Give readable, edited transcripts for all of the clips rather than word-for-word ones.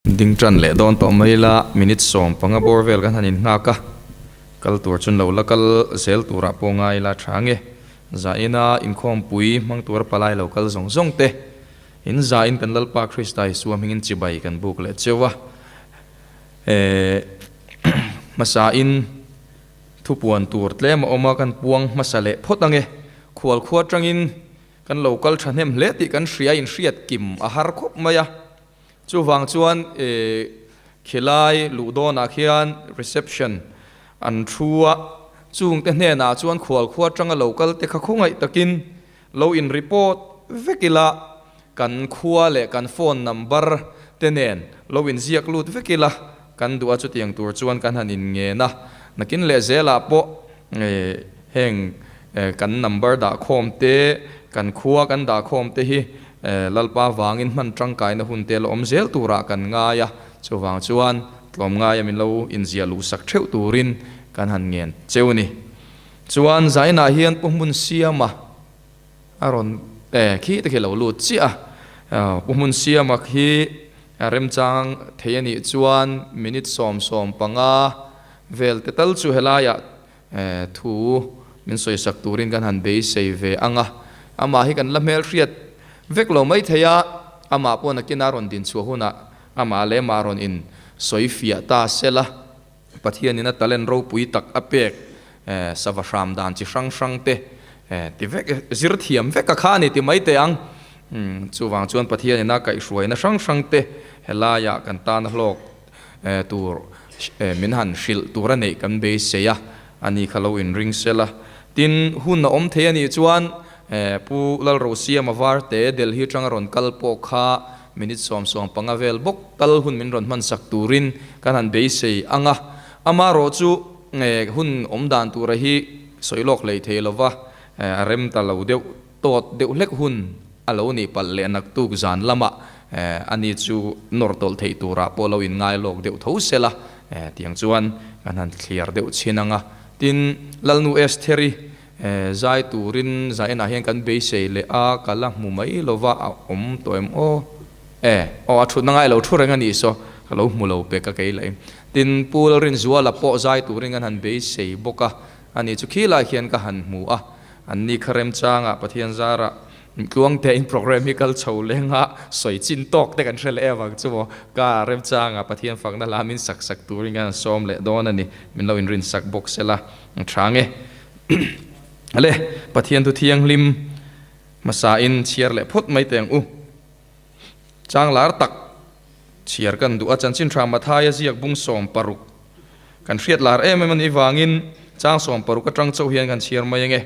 Ding tan leh dawn tawh mai ila, minute 15 bawr vel kan han innghak a, kal tur chuan lo la kal zel turah pawh ngai ila tha nge. Zaina inkhawmpui hmang tura palai lo kal zawng zawng te, in zain kan Lalpa Krista Isua hmingin chibai kan buk leh cheu a. Ehh hmasain thupuan tur tlem a awm a, kan puang hmasa leh phawt ange. Khualkhua tangin kan lo kal thahnem hle tih kan hria inhriat kim a har khawp mai a. Chuvang chuan khilai luh dawnah khian reception an thu a, chungte hnenah chuan khualkhua atanga lo kal te kha khawngaih takin lo in report vek ila, kan khua leh kan phone number te nen lo in ziak lut vek ila kan duh a, chutiang tur chuan kan han in ngen a, nakin leh zelah pawh heng kan number dah khawm te, kan khua kan dah khawm te hi Lalpa vangin hman tangkaina hun te la awm zel turah kan ngai a, chuvang chuan tlawmngaia min lo inziah luhsak theuh turin kan han ngen cheu ni. Chuan Zainah hian Pu Hmunsiama a rawn e khi te khi lo lut chiah a, Pu Hmunsiama khi remchang thei a nih chuan minute 15 vel te tal chu helaiah Thu min sawisak turin kan han beisei ve ang a, amah hi kan la hmelhriat vek lo mai thei a, amah pawh nakin a rawn dinchhuah hunah amah leh amah rawn in sawi fiah ta sela, Pathianin a talent ropui tak a pek sava hram dan chi hrang hrang te ti vek zir thiam vek a kha a ni ti mai teh ang. Chuvang chuan Pathianin a kaihhruaina hrang hrang te helaiah kan tan a hlawk tur min han hrilh tur a neih kan beisei a, ani kha lo inring sel a. Tin, hun a awm thei a nih chuan Pu Lalrosiama Varte Delhi atanga rawn kal pawh kha minute 15 vel bawk tal hun min rawn hmansak turin kan han beisei ang a. Amaherawh chu hun awm dan tura hi sawi lawk hlei thei lova, a rem ta lo deuh tawt deuh hlek hun a lo nih palh leh naktuk zan lamah ani chu nawr tawlh theih turah pawh lo inngai lawk deuh tho sela tiang chuan kan han thliar deuh chhin ang a. Tin, Lalnu Estheri zai turin zainah hian kan beisei leh a, ka la hmu mai lova a awm tawh em aw? E, aw a thutna ngai lo thu reng a nih saw, ka lo hmu lo pek a kei leh. Tin, Pu Lalrinzuala pawh zai turin kan han beisei bawk a, ani chu khilai khian ka han hmu a. An ni kha remchangah Pathian zarah tluangtein program hi kal chho leng a, sawi chin tawk te kan hre leh avang chu maw ka remchangah Pathian fakna la min sak sak turin kan han sawm leh dawn a ni. Min lo inrin sak bawk sela tha nge. Ale, Pathian thu thianghlim hmasain chhiar leh phawt mai teh ang u. Chang lar tak chhiar kan duh a, chanchin tha Mathaia ziak bung 16 kan hriat lar em em a nih vangin chang 16 atang chauh hian kan chhiar mai ange.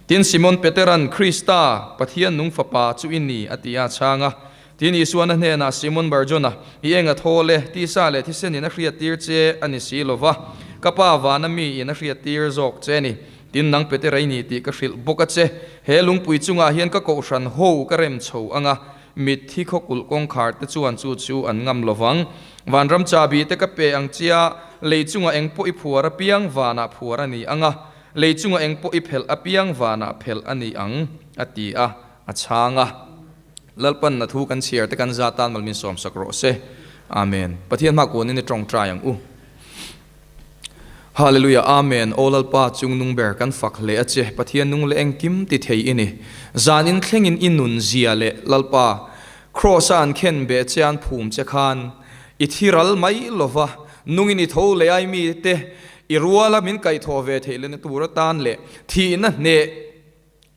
Tin, Simon Peteran, Krista, Pathian nung fapa chu i ni, a ti a chhang a. Tin, Isuan a hnenah, Simon Barjona, i eng a thawl e, tisa leh thisenin a hriattir che a ni si lo va, ka Pa vana miin a hriattir zawk che a ni. Tin, nang Petera i ni tih ka hrilh bawk a che. He lungpui chungah hian ka kohhran ho ka rem chho ang a, mitthi khawkulh kawngkhar te chuan chu chu an ngam lo vang. Vanram chahbi te ka pe ang chia, lei chungah eng pawh i phuar apiang vanah phuar a ni ang a, lei chungah eng pawh i phelh apiang vanah phelh a ni ang, a ti a, a chhang a. Lalpan na thu kan chhiar te kan za tan mal min sawmsak rawh se. Amen. Pathian hma kunin i tawngtai ang u. Hallelujah Amen Aw Lalpa chung nung ber kan fak hle a che Pathian nung leh engkim ti thei i ni Zan in thleng in i nun zia leh Lalpa Kross a an khen beh che an phum che khan i thi ral mai lova nung in i tho leh ai mi te i rual a min kaihthawh ve theih lehna tur atan leh thihna hneh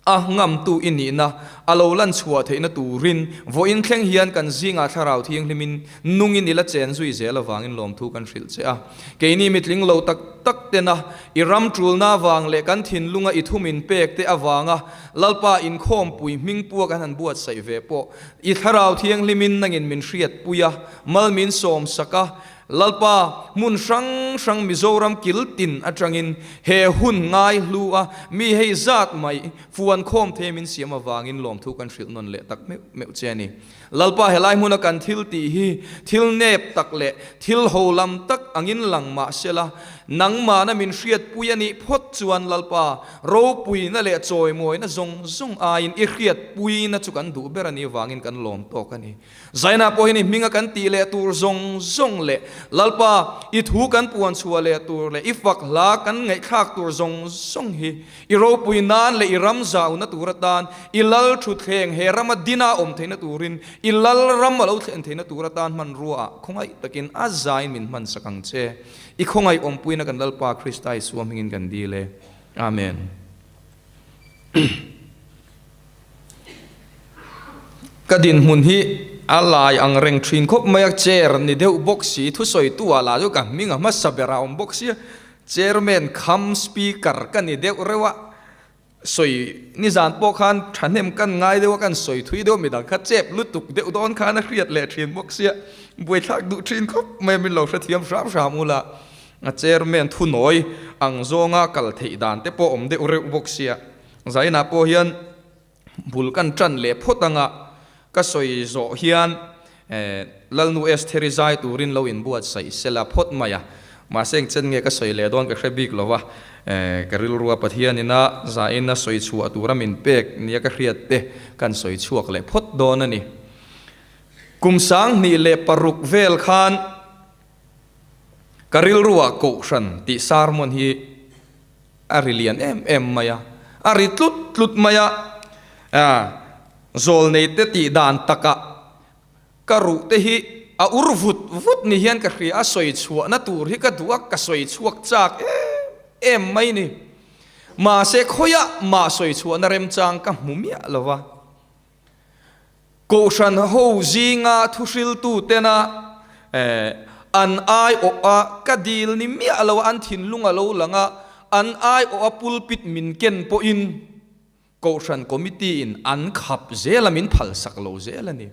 A ngamtu i nihna a lo lan chhuah theihna turin vawiin thleng hian kan zingah Thlarau Thianghlimin nungin i la chen zui zel avangin lawmthu kan hrilh che a. Keini mitling lo tak tak tena i ram tulna avang leh kan thinlunga i thumin pek te avanga Lalpa inkhawmpui hmingpua kan han buatsaih ve pawh i Thlarau Thianghlimin nangin min hriatpui a, mal min sawmsak a. Lalpa, hmun hrang hrang Mizoram kil tin atangin he hun ngai hlu a mi hei zat mai fuan khawm thei min siam avangin lawmthu kan hrilh nawn leh tak meuh meuh che a ni. Lalpa helai hmuna kan thil tih hi thil nep tak leh thil ho lam tak angin lang mah sela, nangmahna min hriatpui a nih phawt chuan Lalpa ropuina leh chawimawina zawng zawng aiin i hriatpuina chu kan duh ber a nih vangin kan lawm tawk a ni. Zaina pawh hian i hminga kan tih leh tur zawng zawng leh Lalpa i thu kan puan chhuah leh tur leh i fak hla kan ngaihthlak tur zawng zawng hi I ropui nan leh i ram zauna tur atan, i lal thutthleng he rama dina awm theihna turin, i lal ram a lo thlen theihna tur atan hmanrua ah khawngaih takin a zain min hmansak ang che. I khawngaih awmpuina kan Lalpa Krista Isua hmingin kan dil e. Amen. Ka dinhmun hi a lai ang reng thin khawp mai a, chair ni deuh bawk si, thusawitu ah lah chu ka hming a hmasa ber a awm bawk sia, Chairman kham speaker ka ni deuh reuh a, sawi nizan pawh khan thahnem kan ngai deuh a, kan sawi thui deuh midang kha chep lutuk deuh dawn khan a hriat leh thin bawk sia, buaithlak duh thin khawp mai a min lo hrethiam hram hram ula, a chairman thunawi ang zawnga kal theih dan te pawh awm deuh reuh bawk sia, zainah pawh hian Bul kan ṭan leh phawt anga ka sawi zawh hian Lalnu Estheri zai turin lo inbuatsaih sela phawt mai a. Mahse eng chen nge ka sawi leh dawn ka hre bik lo va, ka rilrua Pathianin a zain a sawi chhuah tura min pek nia ka hriat te kan sawi chhuak leh phawt dawn a ni. Kum 2006 vel khan ka rilrua Kohhran tih sermon hi A ri lian em em mai a, a ri tlut tlut mai a, zawlneite tih dan takah ka ruh te hi a ur vut vut ni hian ka hria a, sawi chhuahna tur hi ka duh a, ka sawi chhuak chak em em mai ni. Mahse khawiah mah sawi chhuahna remchang ka hmu miah lo va. Kohhran ho zinga thuhriltu tena an aiawh a ka dil ni miah lo a, an thinlung a lo lang a, an aiawh a pulpit min ken pawhin Kohhran Committee in an khap zel a, min phalsak lo zel a ni.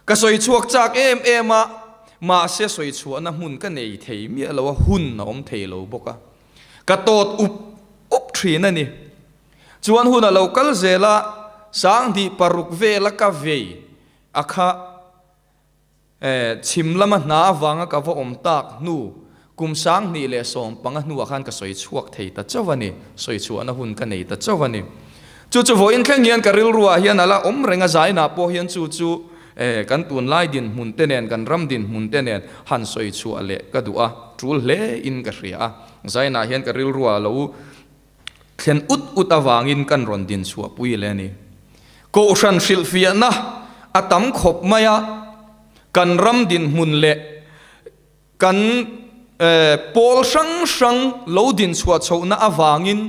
Ka sawi chhuak chak em em a, mahse sawi chhuahna hmun ka nei thei miah lo a, hun a awm thei lo bawk a, ka tawt up up thin a ni. Chuan hun a lo kal zel a, 2006 vela ka vei a kha chhim lama hna avanga ka va awm tak hnu kum 2015 hnuah khan ka sawi chhuak thei ta chauh a ni, sawi chhuahna hun ka nei ta chauh a ni. Chu chu vawiin thleng hian ka rilruah hian a la awm reng a, zainah pawh hian chu chu kan tunlai dinhmun te nen, kan ram dinhmun te nen han sawi chhuah leh ka duh a, tul hle in ka hria a, zainah hian ka rilruah a lo Thlen ut ut avangin kan rawn din chhuah pui le a ni. Kohhran hrilhfiahna a tam khawp mai a, kan ram dinhmun leh kan pawl hrang hrang lo din chhuah chhohna avangin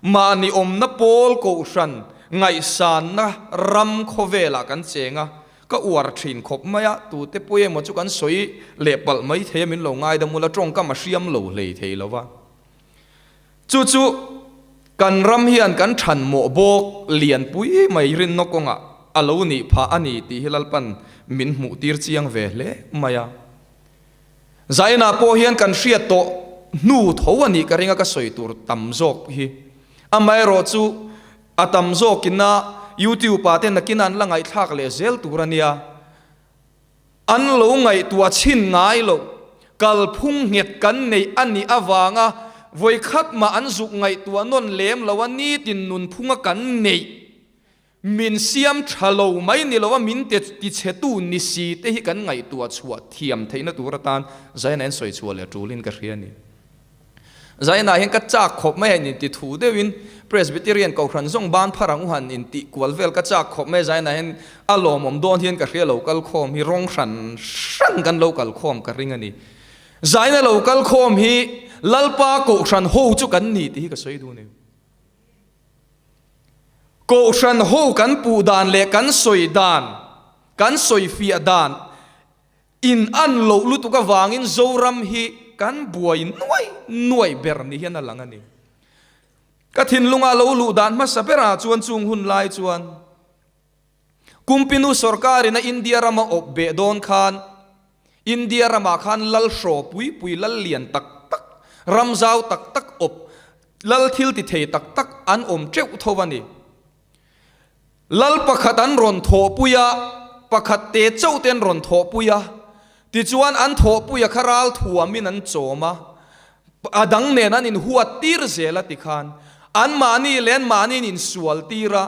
mahni awmna pawl kohhran ngaihsanna ram khawvelah kan cheng a, ka uar thin khawp mai a, tute pawh emaw chu kan sawi leh palh mai thei a, min lo ngaidam ula tawngkam a hriam lo hlei thei lo va. Chu chu kan ram hian kan than mawh bawk lianpui mai rinna kawngah a lo nih phah a ni tih hi Lalpan min hmuh tir chiang ve hle mai a. Zainah pawh hian kan hriat tawh hnu tho a nih ka ring a ka sawi tur tam zawk hi. Amaherawh chu a tam zawkina YouTube ah te nakin an la ngaihthlak leh zel tur a nia. An lo ngaihtuah chhin ngai lo. Kalphung nghet kan neih a nih avanga vawikhat mah an zuk ngaihtuah nawn lem lo a nitin nunphunga kan neih min siam tha lo mai ni lo a min tichhetu ni si te hi kan ngaihtuah chhuah thiam theihna tur atan Zaina in sawi chhuah leh tulin ka hria a ni. Zainah hian ka chak khawp mai a in inti thu deuhin Presbyterian Kohhran zawng ban phar ang u han intih kual vel ka chak khawp mai a Zainah hian a lawmawm dawn hian ka hria lo kal khawm hi rawng hran hran kan lo kal khawm ka ring a ni. Zaina lo kal khawm hi Lalpa Kohhran ho chu kan ni tih hi ka sawi duh a ni. Kohhran ho kan puh dan leh kan sawi dan, kan sawi fiah dan, In an loh lutuk avangin Zoram hi kan buai nuai nuai ber ni hian a lang a ni. Ka thinlunga lo luh dan hmasa berah chuan chung hun lai chuan Kumpinu sorkarin a India rama awp beh dawn khan. India ramah khan lal hraw pui pui, lal lian tak tak, ram zau tak tak awp, lal thil ti thei tak tak an awm teuh tho a ni. Lal pakhat an rawn thawhpui a, pakhat te chauh te an rawn thawhpui a, tichuan an thawhpuia kha ral thuamin an chawm a, a dang nen an inhuat tir zel a tikhan anmahni leh anmahni an insual tir a,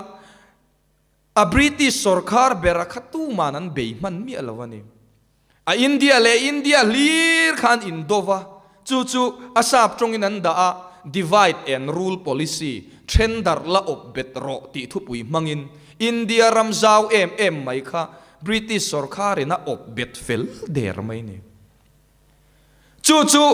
A British sorkar ber a kha tuman an bei hman miah lo a ni. A India leh India hlir khan in do va, chu chu a sap tawngin an dah a, Divide and Rule Policy, then darh la awp bet rawh tih thupui hmangin India ram zau em em mai kha British sorkarin a awp bet fel der mai ni. Chu chu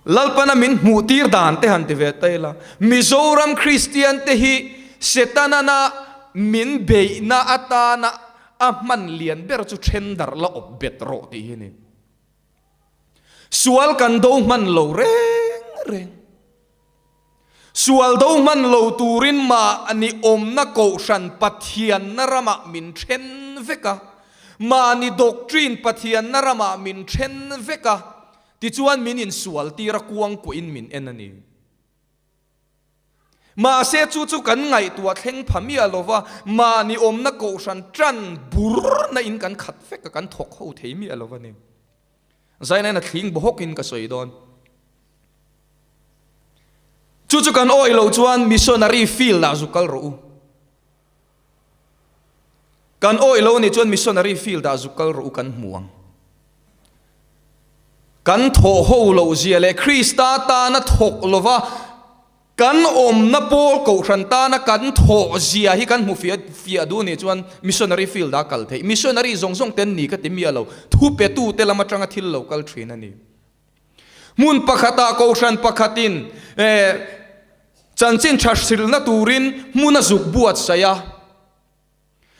Lalpana min hmuh tir dan te han ti ve ta ila, Mizoram Kristian te hi Setanana min beihna atana a hman lian ber chu then darh la awp bet rawh tih hi a ni. Sual kan do hman lo reng reng. Sual do hman lo turin mahni awmna kohhran Pathianna ramah min then vek a, mahni doctrine Pathianna ramah min then vek a, tichuan min insual tir a kuang kuahin min en a ni. Mahse chu chu kan ngaihtuah thleng pha miah lova, mahni awmna kohhran tan burna in kan khat vek a, kan thawk ho thei miah lova ni. Zainain a thling bawhawkin ka sawi dawn. Chu chu kan awih loh chuan missionary field ah zu kal rawh u. Kan awih lo nih chuan missionary field ah zu kal rawh u kan hmu ang. Kan thawh ho loh zia leh Krista tana thawk lova Kan awmna pawl kohhran tana kan thawh zia hi kan hmu fiah fiah duh nih chuan missionary field ah kal theih. Missionary zawng zawng ten ni ka ti miah lo, thu petu te lam atanga thil lo kal thin a ni. Hmun pakhatah kohhran pakhatin eh chanchin tha hrilhna turin hmun a zuk buatsaih a.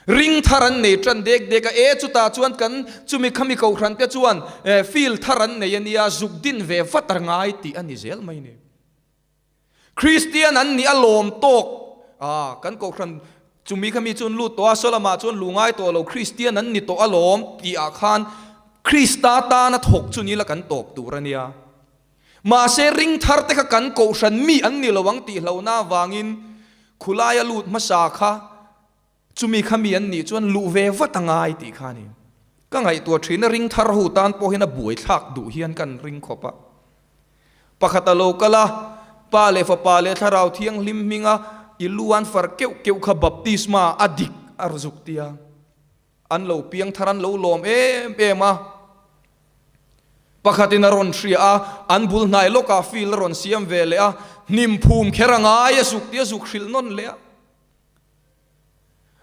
Ring thar an nei tan dek dek a, e chutah chuan kan chumi khami kohhran te chuan eh field thar an nei a nia, zuk din ve vat a ngai tih a ni zel mai ni. Kristian an nih a lawm tawk a, kan kohhran chumi kha mi chu an lut tawh a, Solomah chuan lu ngai tawh lo, Kristian an ni tawh a lawm tih ah khan Krista tana thawk chu ni la kan tawp tur a nia. Mahse ring thar te kha kan kohhran mi an ni lo ang tih hlauhna avangin khulaia lut hmasa kha Chumi kha mi an nih chuan luh ve vat a ngai tih kha a ni. Ka ngaihtuah thin a, ring thar ho tan pawh hian a buaithlak duh hian kan ring khawp a. Pakhat a lo kal a, Pa leh Fapa leh Thlarau Thianghlim hminga i lu an far keuh keuh kha baptisma a dik a zuk tia. An lo piang thar an lo lawm em em a. Pakhatin a rawn hria a, an bul hnai lawkah field a rawn siam ve leh a, hnim phum kher a ngai a zuk tia zuk hrilh nawn leh a.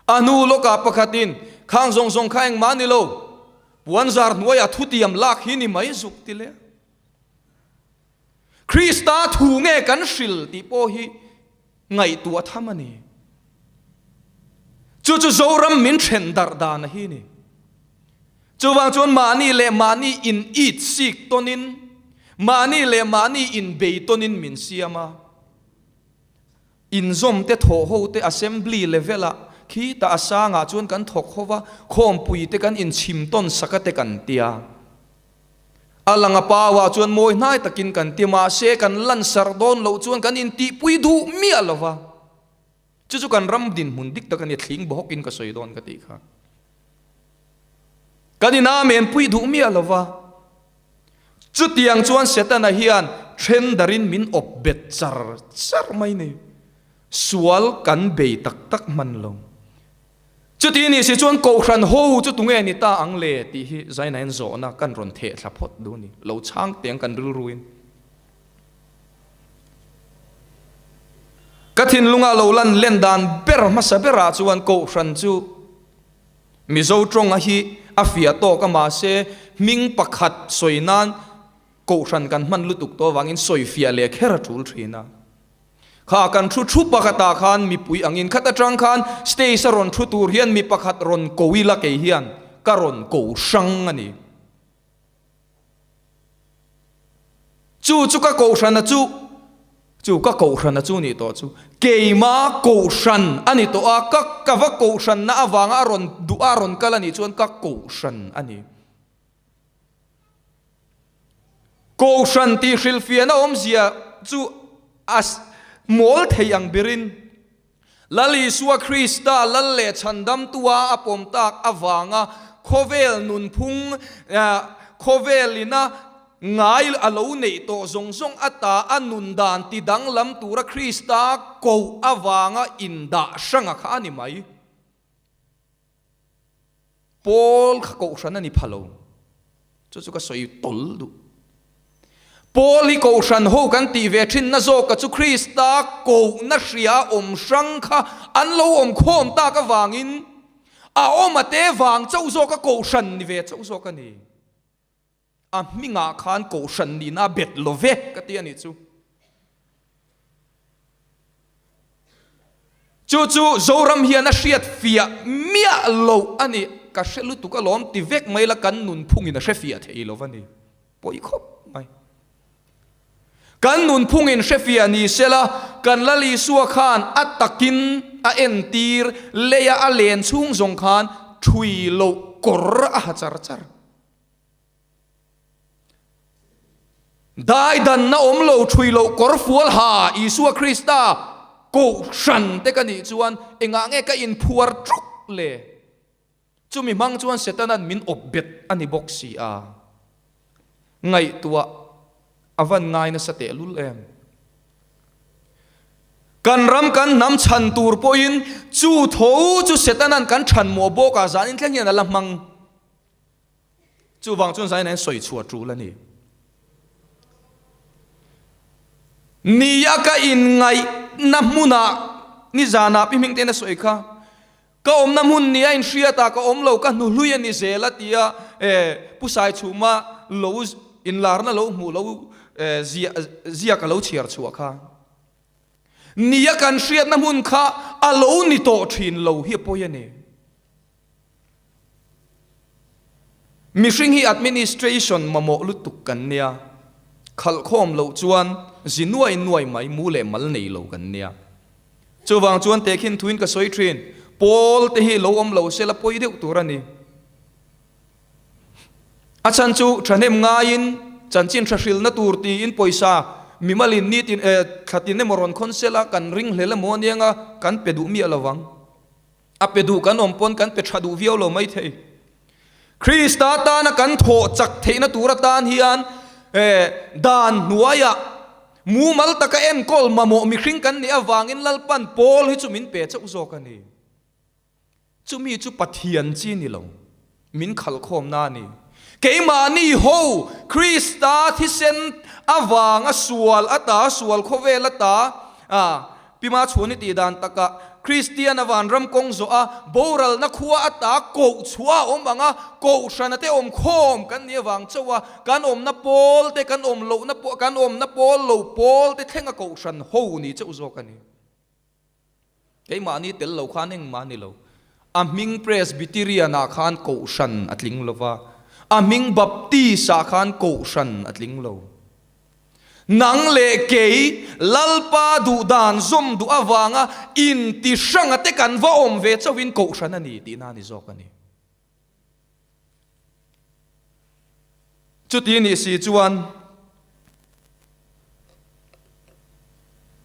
A hnu lawkah pakhatin, Khang zawng zawng kha engmah ni lo, puanzar hnuaiah thutiam lak hi ni mai zuk ti le. Krista thu nge kan hril tih pawh hi ngaihtuah tham a ni. Chu chu Zoram min then darh dan a hi ni. Chuvang chuan mahni leh mahni in it sik tawnin, mahni leh mahni in bei tawnin min siam a. Inzawm te thawh ho te assembly level ah khitah a sang ah chuan kan thawk ho va, khawmpui te kan inchhim tawn sak a te kan tia. A lang a pau ah chuan mawi hnai takin kan ti mahse kan lansar dawn loh chuan kan intihpui duh miah lo va. Chu chu kan ram dinhmun dik tak a ni, thling bawk in ka sawi dawn ka tih kha. Kan in amen pui duh miah lo va. Chutiang chuan Setana hian then darin min awp bet char char mai ni. Sual kan bei tak tak hman lo. Chuti ni si chuan Kohhran ho chu tunge ni ta ang le tih hi Zainain zawhna kan rawn theh thla phawt duh ni. Lo chhang teng kan rilruin. Ka thinlunga lo lan len dan ber hmasa berah chuan Kohhran chu Mizo tawnga hi a fiah tawk a mahse hming pakhat sawi nan Kohhran kan hman lutuk tawh avangin sawi fiah leh kher a tul thin a. Kha kan thu thu pakhatah khan mipui angin khat atang khan stage a rawn thu tur hian mi pakhat rawn ko ila kei hian ka rawn ko hrang a ni. Chu chu ka kohhrana chu, chu ka kohhrana chu nih tawh chu, keima kohhran a ni tawh a, ka ka va kohhranna avanga a rawn duh a rawn kal a nih chuan ka kohhran a ni. Kohhran tih hrilhfiahna awmzia chu a mawl thei ang berin Lal Isua Krista Lal leh Chhandamtua a pawm tak avanga khawvel nunphung, khawvel ina ngai a lo neih tawh zawng zawng ata a nun dan ti danglam tura Krista koh avanga indah hranga kha a ni mai. Paul kha kohhran a ni pha lo. Chu chu ka sawi tawl duh. Paul hi kohhran ho kan tih ve thinna zawka chu Krista kohna hria awm hrang kha an lo awm khawm tak avangin a awm a te vang chauh zawka kohhran ni ve chauh zawk a ni. A hmingah khan kohhran nihna a bet lo ve ka ti a nih chu. Chu chu Zoram hian a hriat fiah miah loh a ni. Ka hre lutuk alawm ti vek mai la kan nunphungin a hre fiah thei lo va ni. Pawi khawp mai. Kan nunphungin hre fiah ni sela kan Lal Isua khan a takin a entir leia a len chhung zawng khan thui loh kawr a ha char char. Daidanna awm lo thui loh kawr fual ha Isua Krista kohhran te ka nih chuan engah nge ka inphuar ṭuk le? Chumi hmang chuan Setana'n min awp bet a ni bawk si a. Ngaihtuah a van ngai nasa tehlul em? Kan ram kan hnam chhan tur pawhin chu tho chu Setana'n kan chhan mawh bawkah zanin thleng hian a la hmang. Chuvang chuan zain an sawi chhuah tul a ni. Nia ka inngaihna hmunah nizanah pi hming tein a sawi kha, ka awmna hmun nia inhriatah ka awm lo, ka hnuhlui a ni zel a tia Pu Saichhuma lo inlarna lo hmuh lo ziak a lo chhiar chhuah kha. Nia kan hriatna hmun kha a lo ni tawh thin lo hi a pawi a ni. Mihring hi administration mamawh lutuk kan nia, khalhkhawm loh chuan zi nuai nuai mai mu leh mal nei lo kan nia. Chuvang chuan tehkhin thuin ka sawi thin, Pawl te hi lo awm lo sela pawi deuh tur a ni. A chhan chu thahnem ngaiin chanchin tha hrilna tur tiin pawisa mimalin nitin eh thlatin emaw rawn khawn sela kan ringhlel emaw anianga kan pe duh miah lovang. A pe duh kan awm pawn kan pe tha duh viau lo mai thei. Krista tana kan thawh chak theihna tur atan hian dan hnuaiah mumal taka enkawl mamawh mihring kan nih avangin Lalpan Paul hi chu min pe chauh zawk a ni. Chumi chu Pathian chi ni lo, min khalhkhawmna a ni. Keimahni ho Krista thisen avanga sual ata, sual khawvel ata, Pi Machhuani tih dan takah Kristiana vanram kawng zawh a, boralna khua ata koh chhuah a awm ang a, kohhrana te awm khawm kan nih avang chauh a, kan awmna pawl te, kan awm lohna pawh, kan awmna pawl lo pawl te thleng a kohhran ho ni chauh zawk a ni. Keimahni tel lo khan engmah a ni lo. A hming Presbyterian-ah khan kohhran a tling lo va, a hming Baptist-ah khan kohhran a tling lo. Nang leh kei Lalpa duhdan zawm duh avanga inti hranga te kan va awm ve chauhin kohhran a ni tihna a ni zawk a ni. Chuti nih si chuan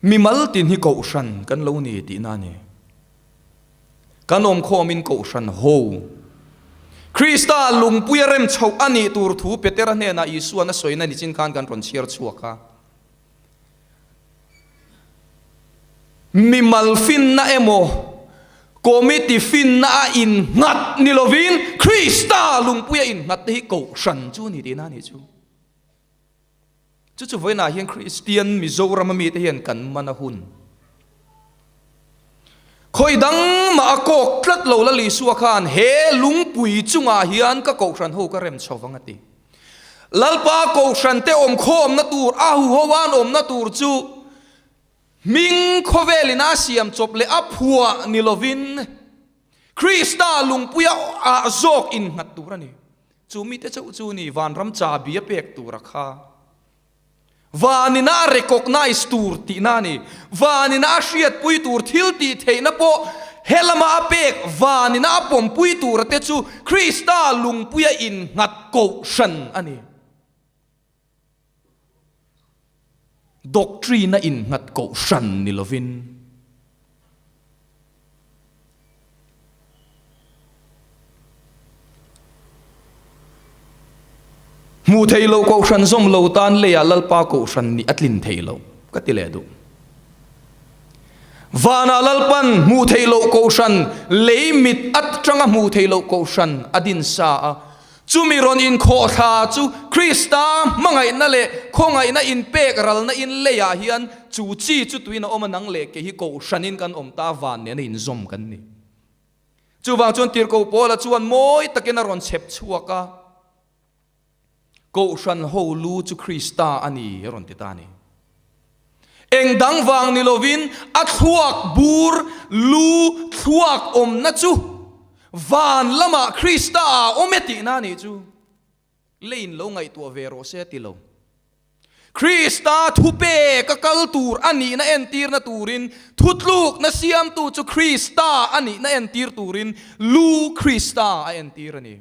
mimal tin hi kohhran kan lo ni tihna a ni. Kan awmkhawmin kohhran ho Krista lungpuia rem chhoh a nih tur thu Petera hnenah Isua'n a sawina nichin khan kan rawn chhiar chhuak a. Mimal finna emaw committee finna a innghat ni lovin Krista lungpuia innghat te hi kohhran chu a ni tihna a nih chu. Chu chu vawiinah hian Kristian Mizoram a mite hian kan man a hun. Khawi dang mah a kawk tlat lo Lal Isua khan he lungpui chungah hian ka kohhran ho ka rem chho vang a ti. Lalpa kohhran te awmkhawmna tur a huho an awmna tur chu hming khawvelin a siam chawp leh a phuah ni lovin Krista lungpuia ah zawk innghat tur a ni. Chu mite chauh chu ni vanram chabi a pek tur a kha. Vanina a recognize tur tihna a ni. Vanina a hriatpui tur thil tih theihna pawh he lama a pek vanina a pawmpui tura te chu Krista lungpuia innghat kohhran a ni. Doctrine-a innghat kohhran ni lovin. Hmuh theih loh kohhran zawm lo tan leiah Lalpa kohhran nih a tlin theih loh ka ti leh duh. Vanah Lalpan hmuh theih loh kohhran lei mit atanga hmuh theih loh kohhran a din sa a, chumi rawn inkhawh thla chu Krista hmangaihna leh khawngaihna inpek ralna in leiah hian chu chi chu tuin a awm a, nang leh kei hi kohhranin kan awm ta, van nena inzawm kan ni. Chuvang chuan Tirhkoh Paula chuan mawi takin a rawn chhep chhuak a, Kohhran ho lu chu Krista a ni a rawn ti ta a ni. Eng dang vang ni lovin a thluak bur lu thluak awmna chu van lamah Krista ah a awm e tihna a nih chu. Leiin lo ngaihtuah ve rawh se a ti lo. Krista thupek a kal tur a nihna entirna turin, thutlukna siamtu chu Krista a nihna entir turin lu Krista a entir a ni.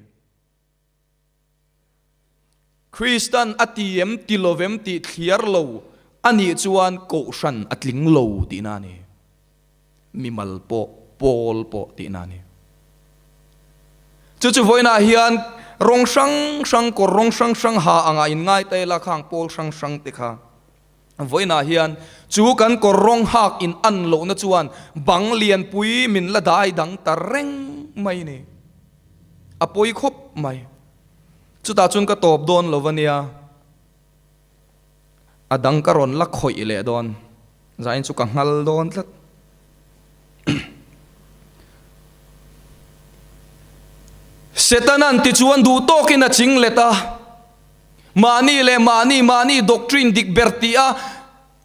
Kristan a ti em ti lovem tih thliar lo a nih chuan kohhran a tling lo tihna a ni. Mimal pawh, pawl pawh tihna a ni. Chu chu vawiinah hian rawng hrang hrang, kawr rawng hrang hrang ha angah in ngai ta ila khang pawl hrang hrang te kha. Vawiinah hian chu kan kawr rawng hak in an lohna chuan bang lianpui min la dai dang ta reng mai ni. A pawi khawp mai. Chutah chuan ka tawp dawn lo ania. A dang ka rawn la khawih leh dawn. Zain chu ka nghal dawn tlat. Setana'n tichuan duh tawkin a ching let a. Mahni leh mahni, mahni doctrine dik ber tih a,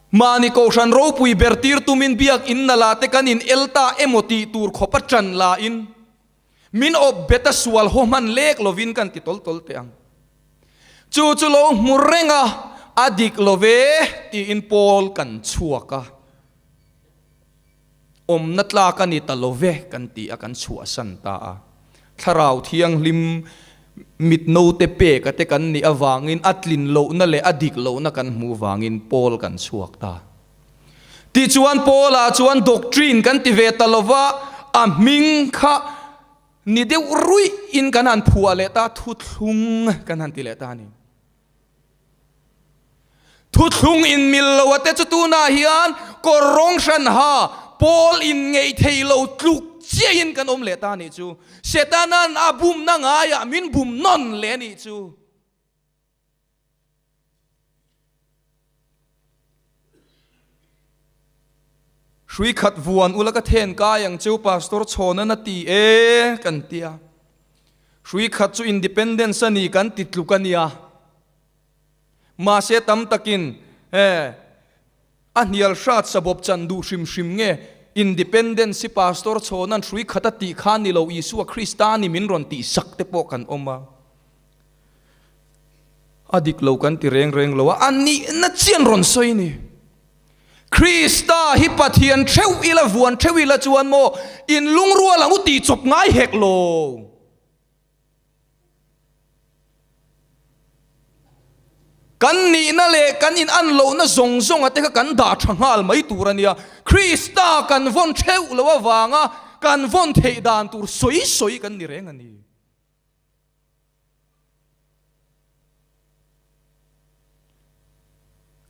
mahni kohhran ropui ber tir tumin biak in nala te kan in el ta emaw tih tur khawp a ṭan lain Min awp bet a sual haw hman lek lovin kan ti tawl tawl teh ang. Chu chu lo hmu reng a, a dik lo ve tiin Paul kan chhuak a. Awmna tlak a ni ta lo ve kan ti a, kan chhuahsan ta a. Thlarau Thianghlim mit note pek a te kan nih avangin a tlin lohna leh a dik lohna kan hmuh vangin Paul kan chhuak ta. Tichuan Paula chuan doctrine kan ti ve ta lova, a hming kha ni deuh ruih in kan han phuah leh ta, thuthlung kan han ti leh ta a ni. Thuthlung in mil lo a te chu tunah hian kawr rawng hran ha Paul in ngeih thei lo tluk chiah in kan awm leh ta a nih chu. Setanan a bumna ngaiah min bum nawn leh a nih chu. Hrui khat vuan ula ka then kai ang cheu Pastor Chhawnan a ti e kan tia. Hrui khat chu independence a ni kan ti tluk a nia. Mahse tam takin he a hnial hrat sabawp chan duh hrim hrim nge independence hi Pastor Chhawnan hrui khat a tih kha ni lo Isua Krista ni min rawn tih sak te pawh kan awm a. A dik lo kan ti reng reng lo a, a nihna chian rawn sawi ni. Krista hi Pathian theuh ila, vuan theuh ila chuan maw in lungrual ang u tih chawp ngai hek lo. Kan nihna leh kan in an lohna zawng zawnga te kha kan dah tha nghal mai tur a nia. Krista kan vawn theuh lo avanga kan vawn theih dan tur sawi sawi kan ni reng a ni.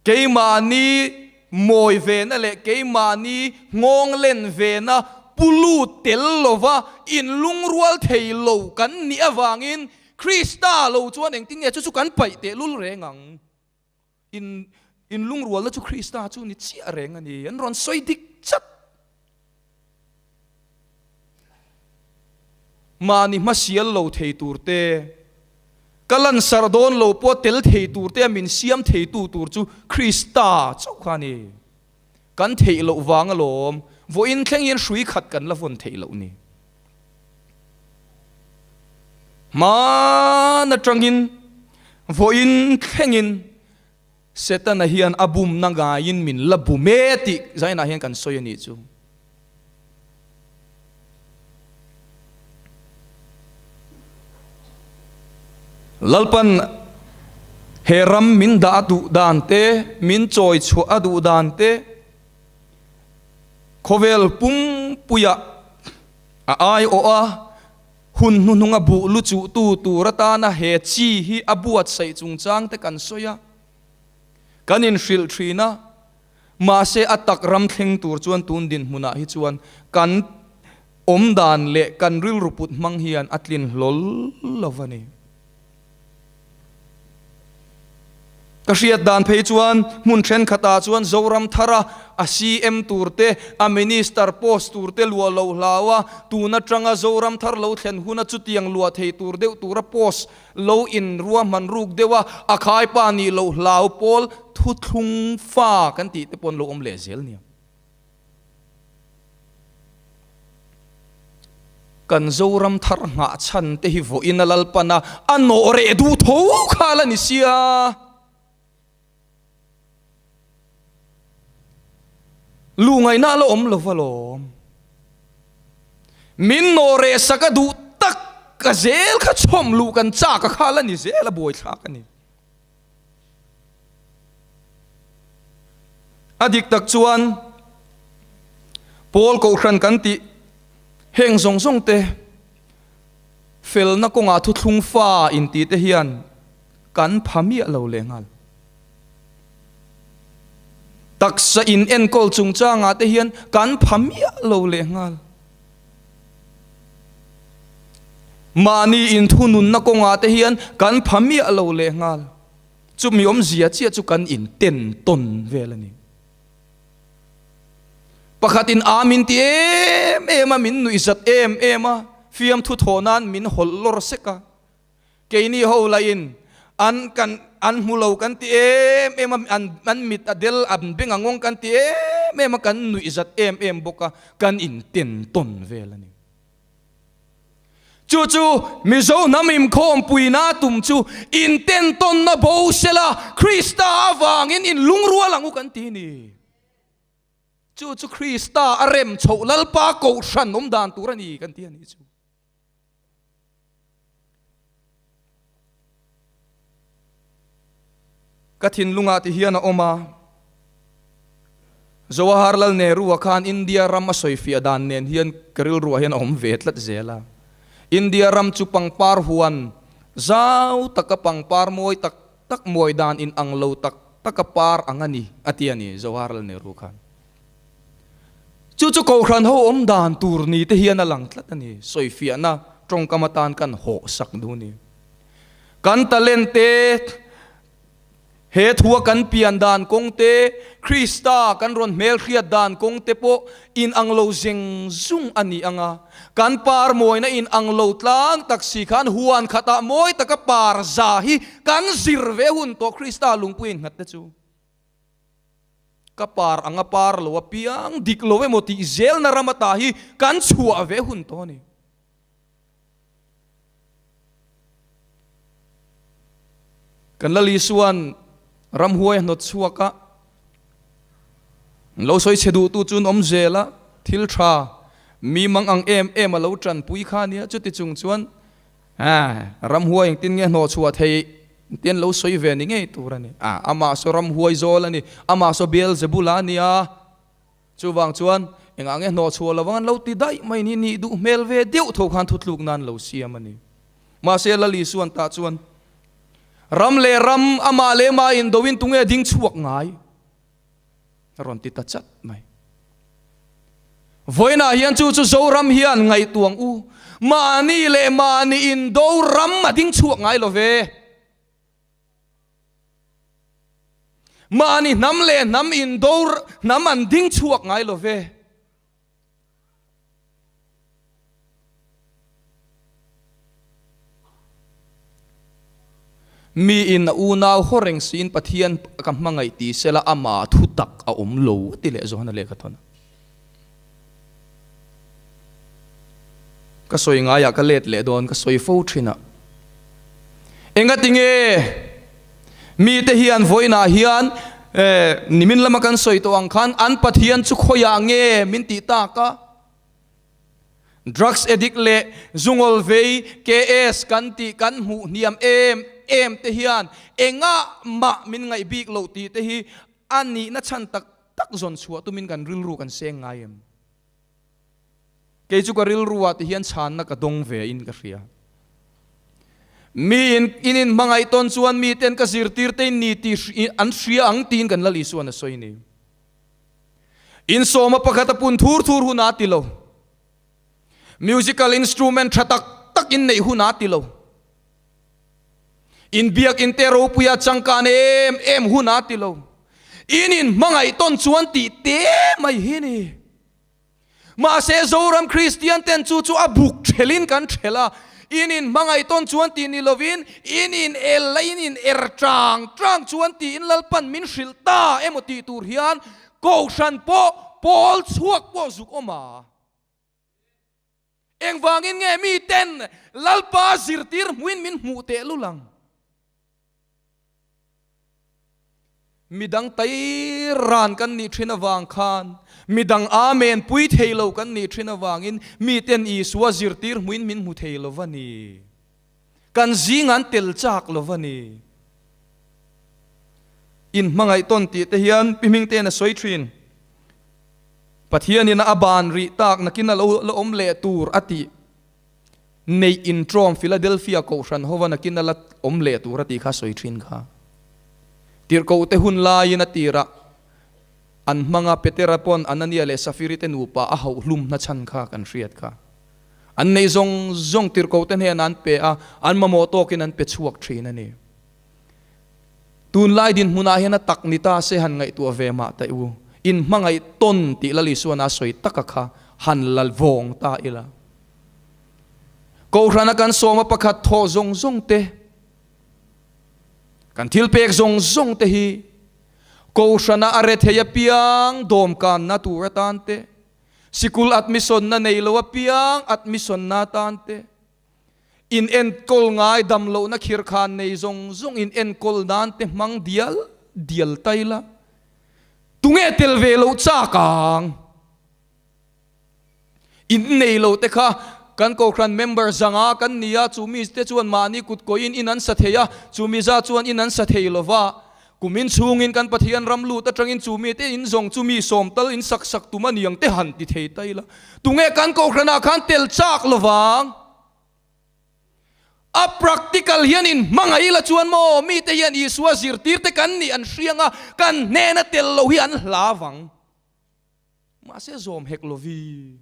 Keimahni mawi vena leh keimahni nghawng len vena pu lut tel lova inlungrual thei lo kan nih avangin Krista lo chuan engtin nge chu chu kan paih tehlul reng ang? In inlungrualna chu Krista chu ni chiah reng a ni. An rawn sawi dik chat. Mahni hmasial lo thei tur te, ka lansarh dawn lo pawh tel thei tur te a min siam theitu tur chu Krista chauh kha a ni. Kan theih loh vang alawm, vawiin thleng hian hrui khat kan la vawn theih loh ni. Hman atangin vawiin thlengin Setana hian a bumna ngaiin min la bum e tih zainah hian kan sawi a nih chu. Lalpan. He ram min dah a duh dan te, min chawi chhuah a duh dan te, khawvel pumpuiah a aiawh a, hun hnuhnunga buh lu chuhtu tur atana he chi hi a buatsaih chungchang te kan sawi a, kan inhrilh thin a. Mahse a tak ram thleng tur chuan tun dinhmunah hi chuan kan awmdan leh kan rilru put hmang hian a tlin hlawl lo va ni. Ka hriat dan phei chuan hmun thenkhatah chuan Zoram thara a CM tur te, a Minister post tur te luah lo hlau a, tun atanga Zoram thar lo thlen huna chutiang luah thei tur deuh tura post Lo in ruahman ruk deuh a, a khaipa nih loh hlau pawl thuthlung fa kan tih te pawh an lo awm leh zel nia. Kan Zoram thar nghah chhan te hi vawiin a Lalpan a, a nawh reh duh tho kha la ni sia. Lungaihna a la awm lo va lawm. Min nawh reh sak a duh tak a zel kha chhawm luh kan chak a kha la ni zel a buaithlak a ni. A dik tak chuan Paul Kohhran kan tih heng zawng zawng te felna kawngah thuthlung fa inti te hian Kan pha miah lo leh nghal. Taksa in enkawl chungchangah te hian kan pha miah lo leh nghal. Mahni inthununna kawngah te hian kan pha miah lo leh nghal. Chumi awmzia chiah chu kan inten tawn vel a ni. Pakhatin a min ti em em a, min nuihzat em em a, fiamthu thawh nan min hawlh lawr sek a. Keini ho lahin an kan an hmu lo kan ti em em a, an an mit a del an beng a ngawng kan ti em em a, kan nuih zat em em bawk a, kan inten tawn vel a ni. Chu chu Mizo hnam inkhawmpuina tum chu inten tawnna bo sela Krista avangin inlungrual ang u kan ti ni. Chu chu Krista a rem chhoh Lalpa kohhran awm dan tur a ni kan ti a ni chu. Ka thinlungah ti hian a awm a, Jawaharlal Nehru-a khan India ram a sawifiah dan nen hian ka rilruah hian a awm ve tlat zel a. India ram chu pangpar huan zau taka pangpar mawi tak tak mawi dan inang lo tak taka par ang a ni, a ti a ni, Jawaharlal Nehru khan. Chu chu Kohhran ho awm dan tur ni te hian a lang tlat a ni. Sawifiahna tawngkam atan kan hawh sak duh a ni. Kan talent te, he thua kan pian dan kawng te, Krista kan rawn hmelhriat dan kawng te pawh inang lo zeng zung a ni ang a. Kan par mawina inang lo tlang tak si khan huan khatah mawi taka par za hi kan zir ve hun tawh Krista lungpui innghat te chu. Ka par anga par lo apiang dik lo emaw tih zelna ram ata hi kan chhuah ve hun tawh a ni. Kan Lal Isua'n ramhuai a hnawt chhuak a, lo sawi chhe duhtu chu an awm zel a, thil tha mi mang ang em em a lo tanpui kha nia, chuti chung chuan Ramhuai engtin nge hnawh chhuah theih tih an lo sawi ve ni ngei tur a ni. Amah saw ramhuai zawl a ni, amah saw Beelzebula a ni a, chuvang chuan engah nge hnawh chhuah lovang an lo ti daih mai ni, nih duh hmel ve deuh tho khan thutluk nan lo siam a ni. Mahse Lal Isuan tah chuan ram leh ram amah leh amah indoin tunge ding chhuak ngai? A rawn ti ta chat mai. Vawiinah hian chu chu Zoram hian ngaihtuang u, mahni leh mahni indo ram a ding chhuak ngai lo ve. Mahni hnam leh hnam indo hnam an ding chhuak ngai lo ve. Mi in a unau haw reng siin Pathian ka hmangaih ti sela amah thu tak a awm lo a ti leh Johana lehkha thawn a. Ka sawi ngaiah ka let leh dawn ka sawi fo thin a. Engatinge mite hian vawiinah hian nimin lama kan sawi tawh ang khan an Pathian chu khawiah nge min tih tak a? Drugs addict leh zungawl vei KS kan tih kan hmuh hniam em em te hian engah mah min ngaih bik loh tih te hi a nihna chhan tak tak zawn chhuah tumin kan rilru kan seng ngai em? Kei chu ka rilru ah ti hian chhanna ka dawng ve in ka hria. Mi in in in hmangaih tawn chuan mi ten ka zirtir te in ni tih an hria ang tiin kan Lal Isuan a sawi ni. In sawma pakhat a pun thur thur hun a ti lo. Musical instrument tha tak tak in neih hun a ti lo. In biak in te ropuia changkan em em hun a ti lo. In in hmangaih tawn chuan tih te mai hi ni. Mahse Zoram Kristian ten chu chu a buk thelin kan thelh a, in in hmangaih tawn chuan tih ni lovin in in el la in in er tang tang chuan tiin Lalpan min hrilh ta emaw tih tur hian Kohhran pawh pawl chhuak pawh zuk awm a. Engvangin nge mi ten Lalpa zirtir hmuin min hmuh teh lul ang? Midang tai ran kan nih thin avang khan, midang Amen pui thei lo kan nih thin avangin miten Isua zirtir hmuin min hmu thei lo va ni. Kan zing an tel chak lo va ni. In hmangaih tawn tih te hian Pi Hmingte'n a sawi thin. Pathianin a ban rih tak nakin a lo la awm leh tur a tih. Neih intrawm Philadelphia kohhran hova nakin a la awm leh tur a tih kha sawi thin kha. Tirhkoh te hun laiin a tirah an hmanga Petera pawn Anania leh Safiri te nupa a hauh hlum hna chhan kha kan hriat kha. An neih zawng zawng tirhkoh te hnenah an pe a, an mamawh tawkin an pe chhuak thin a ni. Tunlai dinhmunah hian a tak ni ta se han ngaihtuah ve mah ta u. In hmangaih tawn tih Lal Isuana a sawi taka kha han la vawng ta ila. Kohhrana kan sawma pakhat thawh zawng zawng te, kan thil pek zawng zawng te hi Kohhrana a rethei apiang dawmkanna tur atan te, sikul admission-na nei lo apiang admission-na atan te, in enkawl ngai dam lohna khirkhan nei zawng zawng in enkawl nan te hmang dial dial ta ila, tunge tel ve loh chak ang? In nei lo te kha kan Kohhran member zanga kan ni a, chu mi te chuan mahni kut kawiin in an sa thei a, chu mi za chuan in an sa thei lo va. Kum in chhungin kan Pathian ram lut atangin chu mi te in zawng chu mi sawm tal in sak sak tum a niang te han ti thei ta ila. Tunge kan Kohhranah khan tel chak lo vang? A practical hian in hmangaih ila chuan maw mi te hian Isua zirtir te kan nih an hriang a, kan hnena tel lo hi an hla vang. Mahse zawm hek lovi.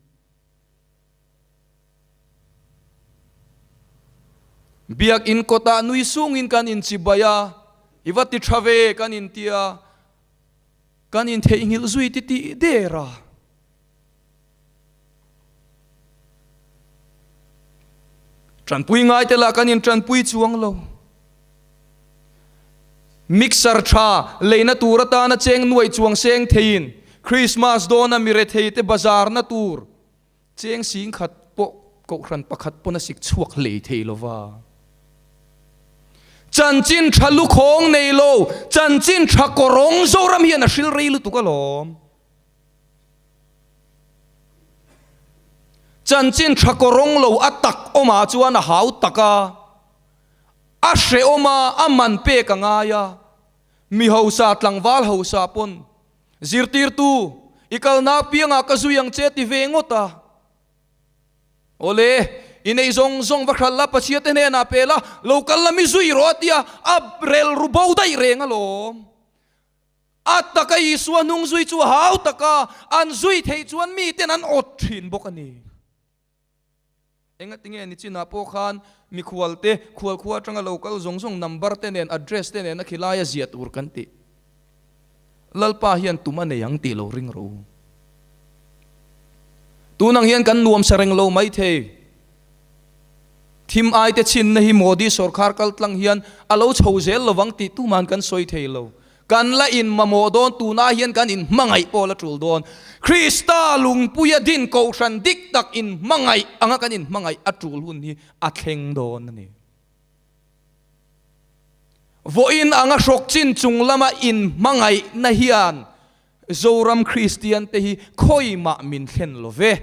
Biakinn kawtah nui sungin kan inchibai a, i va ti tha ve kan intia, kan intheihnghilh zui ti tih der a. Tanpui ngai te lah kan intanpui chuang lo. Mixer tha leina tur atana cheng nuaih chuang seng theiin Christmas dawna mi rethei te bazarna tur cheng sing khat pawh kohhran pakhat pawn a sik chhuak hlei thei lova. Chanchin tha lukhawng nei lo, chanchin tha kawrawng Zoram hian a hril rei lutuk alawm. Chanchin tha kawrawng lo a tak awmah chuan a hau tak a. A hrehawm a, a man pek a ngai a. Mi hausa, tlangval hausa pawn, Zirtirtu, i kalna apiangah ka zui ang che ti ve ngawt a. Awle, i nei zawng zawng va hral la, Pathian te hnenah pe la, lo kal la mi zui rawh a ti a, a relru bo daih reng alawm. A taka Isua hnung zui chu a hau tak a, an zui theih chuan miten an awt thin bawk a ni. Engatinge nichinah pawh khan mikhualte khualkhua atanga lo kal zawng zawng number te nen address te nen a khilai a ziah tur kan tih. Lalpa hian tum a nei ang tih lo ring rawh u. Tunang hian kan nuam sa reng lo mai thei. Thim ai te chhinna hi Modi sorkar kal tlang hian a lo chho zel lovang tih tuman kan sawi thei lo. Kan la in mamawh dawn, tunah hian kan in hmangaih pawh la tul dawn. Krista lungpuia din kohhran dik tak in hmangaih anga kan in hmangaih a tul hun hi a thleng dawn a ni. Vawiin anga hrawk chin chung lama in hmangaihna hian Zoram Kristian te hi khawimah min thlen lo ve.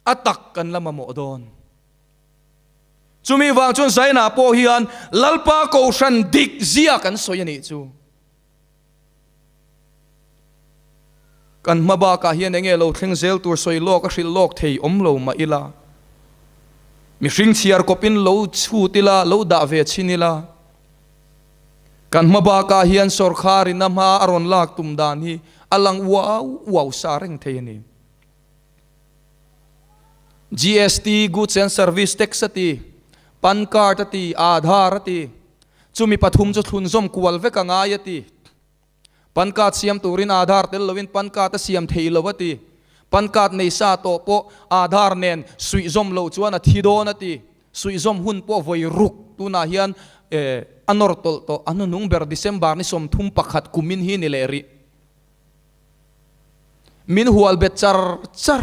A tak kan la mamawh dawn. Chumi vang chuan Zainah pawh hian Lalpa Kohhran dik zia kan sawi a nih chu. Kan hma bakah hian enge lo thleng zel tur sawi lawk a hrilh lawk thei awm lo mah ila, mihring chhiar kawpin lo chhut ila, lo dah ve chhin ila, kan hma bakah hian sawrkharin a hma a rawn lak tum dan hi a lang uau uau sa reng thei a ni. GST, Goods and Service Tax a ti, Pan Card a ti, Aadhaar a ti, chumi pathum chu thlunzawm kual vek a ngai a ti. Pan Card siam turin Aadhaar tel loin Pan Card a siam thei lo a ti. Pan Card nei sa tawh pawh Aadhaar nen suihzawm loh chuan a thi dawn a ti. Suihzawm hun pawh vawi ruk tunah hian a nawr tawlh tawh. A hnuhnung ber December ni 31 kumin hi ni leh rih. Min hual bet char char.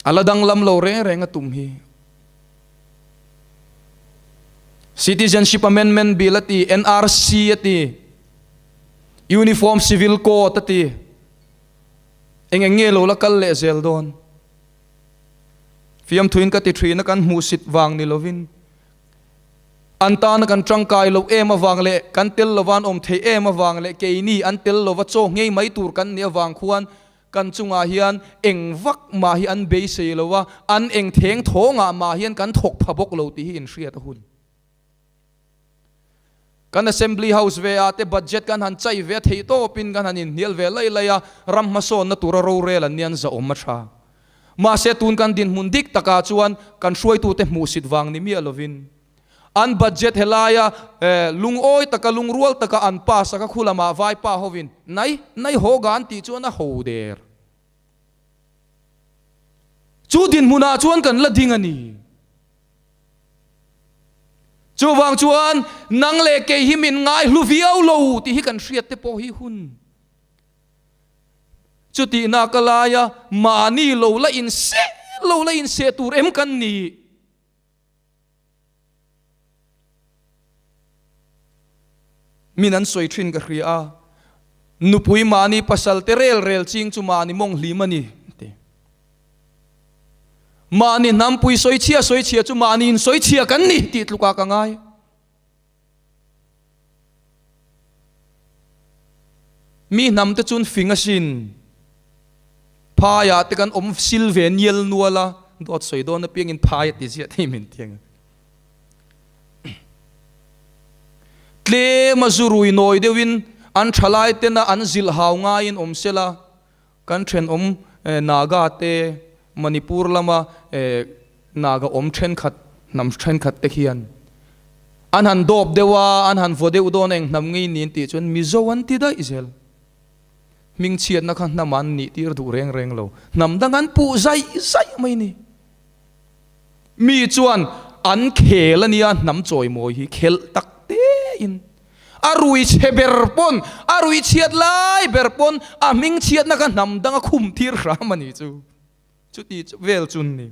A la danglam lo reng reng a tum hi. Citizenship Amendment Bill a ti, NRC a ti, Uniform Civil Code a ti. Eng eng nge lo la kal leh zel dawn? Fiamthuin ka ti thin a kan hmuhsit vang ni lovin. An tana kan tangkai loh em avang leh kan tel lova an awm theih em avang leh keini an tel lova chaw nghei mai tur kan nih avang khuan kan chungah hian eng vak mah hi an beisei lo a, an eng theng thawngah mah hian kan thawk pha bawk lo tih hi inhriat a hun. Kan Assembly House ve ah te budget kan han chai ve a theih tawpin kan han inhnial ve lai lai a, ram hmasawnna tura rorel an nia an zahawm a tha. Mahse tun kan dinhmun dik takah chuan kan hruaitute hmuhsit vang ni miah lovin an budget helaia lungawi taka lungrual taka an pass a ka khu lamah vaipa hovin nai nai haw ga an tih chuan a ho der. Chu dinhmunah chuan kan la ding a ni. Chuvang chuan nang leh kei hi min ngai hlu viau lo tih hi kan hriat te pawh hi hun. Chutihna ka laia mahni lo la inseh lo la inseh tur em kan ni? Min an sawi thin ka hria a, nupui mahni pasal te rel rel ching chu mahni mawng hlim a ni ti. Mahni hnampui sawichhia sawichhia chu mahni insawichhia kan ni tih tlukah ka ngai. Mi hnam te chuan fing asin. Phaiah te kan awm sil ve nial nual a, dawt sawi dawn apiangin phai a ti ziah thei min ti ang. Tlem a zu rui nawi deuhin an thalai tena an zilh hau ngaiin awm sela, Kan thenawm Naga te, Manipur lama Naga awm thenkhat, hnam thenkhat te khian an han dawp deuh a, an han vaw deuh dawn a eng hnam ngei niin tih chuan Mizo an ti daih zel. Hmingchhiatna kha hnam an nih tir duh reng reng lo. Hnam dang an puh zaih zaih mai ni. Mi chuan an khel a nia hnam chawimawi hi khelh tak tein. A rui chhe ber pawn, a rui chhiat lai ber pawn a hming chhiatna kha hnam dang a khum tir hram a ni chu. Chuti vel chun ni.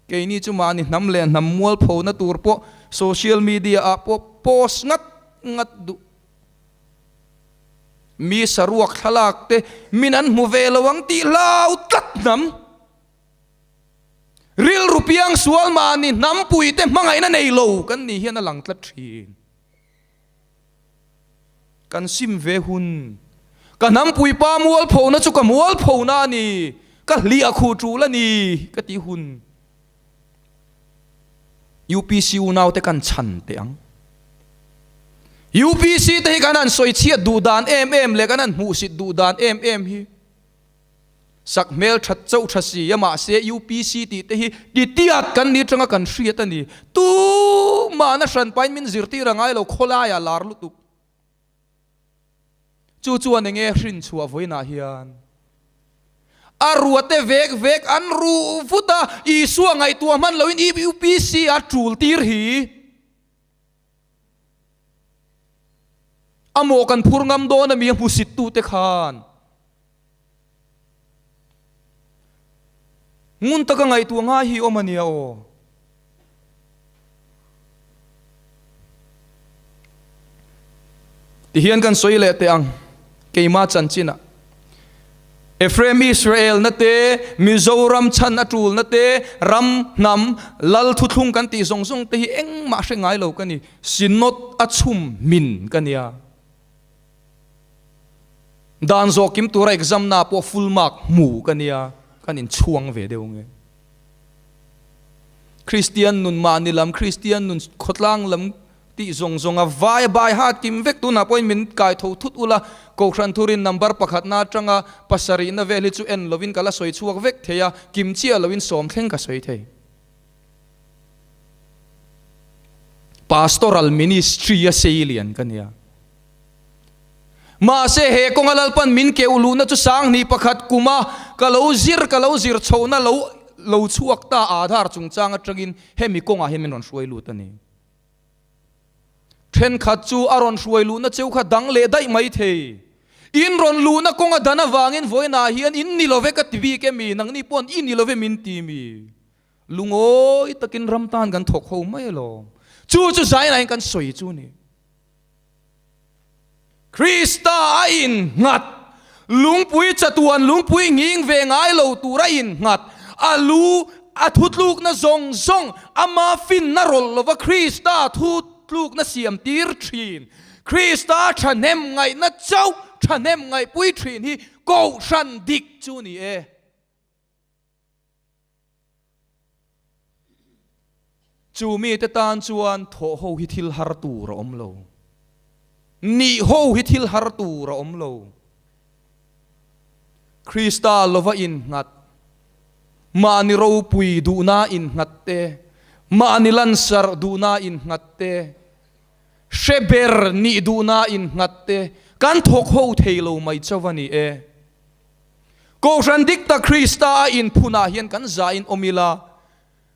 Keini chu mahni hnam leh hnam mualphona tur pawh social media ah pawh post ngat ngat duh. Mi saruak thlalak te min an hmu ve lo ang tih hlau tlat hnam. Rilru piang sual mahni hnampui te hmangaihna nei lo kan nih hian a lang tlat thin. Kan sim ve hun. Ka hnampui pa mualphona chu ka mualphona a ni, ka hliah khuh tul a ni ka tih hun. UPC unaute kan chhan teh ang. UPC te hi kan han sawi chhiat duh dan em em leh kan han hmuhsit duh dan em em hi. Sak hmel that chauh tha si a mahse UPC tih te hi titiat kan ni atanga kan hriat a ni. Tumahna hranpain min zirtir a ngai lo khawlaiah lar lutuk. Chu chuan enge hrin chhuah vawiinah hian a ruate vek vek an ruh vut a, Isua ngaihtuah hman loin UPC a tul tir hi. A mawh kan phur ngam dawn a mi a hmusit tute khan. Ngun taka ngaihtuah ngai hi awm a nia aw. Tihian kan sawi leh teh ang, keima chanchinah. Ephraim Israel na te, Mizoram chhan a tul na te, ram, hnam, lal thuthlung kan tih zawng zawng te hi engmah hre ngai lo ka ni. Synod a chhum hmin ka nia. Dan zawh kim tura exam na pawh full mark hmu ka nia, kan inchhuang ve deuh nge. Kristian nun mahni lam, Kristian nun khawtlang lam tih zawng zawng a vai a bai hat kim vek tunah pawhin min kai tho thut ula, Kohhran thurin number pakhatna atanga pasarihna vel hi chu en lovin ka la sawi chhuak vek thei a, kim chiah loin sawm thleng ka sawi thei. Pastoral Ministry a sei lian ka nia. Mahse he kawnga Lalpan min keuh luhna chu sanghnih pakhat kuma ka lo zir ka lo zir chhohna lo lo chhuak ta Aadhaar chungchang atangin hemi kawngah hian min rawn hruai lut a ni. Thenkhat chu a rawn hruai luhna cheu kha dang leh daih mai thei. In rawn luhna kawnga dan avangin vawiinah hian in ni love ka ti bik emi, nangni paw'n i ni love min ti mi? Lungawi takin ram tan kan thawk ho mai alawm. Chu chu zainah hian kan sawi chu a ni. Krista a innghat, lungpui chatuan lungpui nghing ve ngai lo tur a innghat, a lu a thutlukna zawng zawng ama finna rawlh lova Krista thutlukna siam tir thin, Krista thahnem ngaihna chauh thahnem ngaihpui thin hi Kohhran dik chu ni e. Chu mite tan chuan thawh ho hi thil har tur a awm lo. Nih ho hi thil har tur a awm lo. Krista lova innghat, mahni ropui duhna innghat te, mahni lansarh duhna innghat te, hre ber nih duhna innghat te kan thawk ho thei lo mai chauh a ni e. Kohhran dik tak Krista a inphunah hian kan zain awm ila,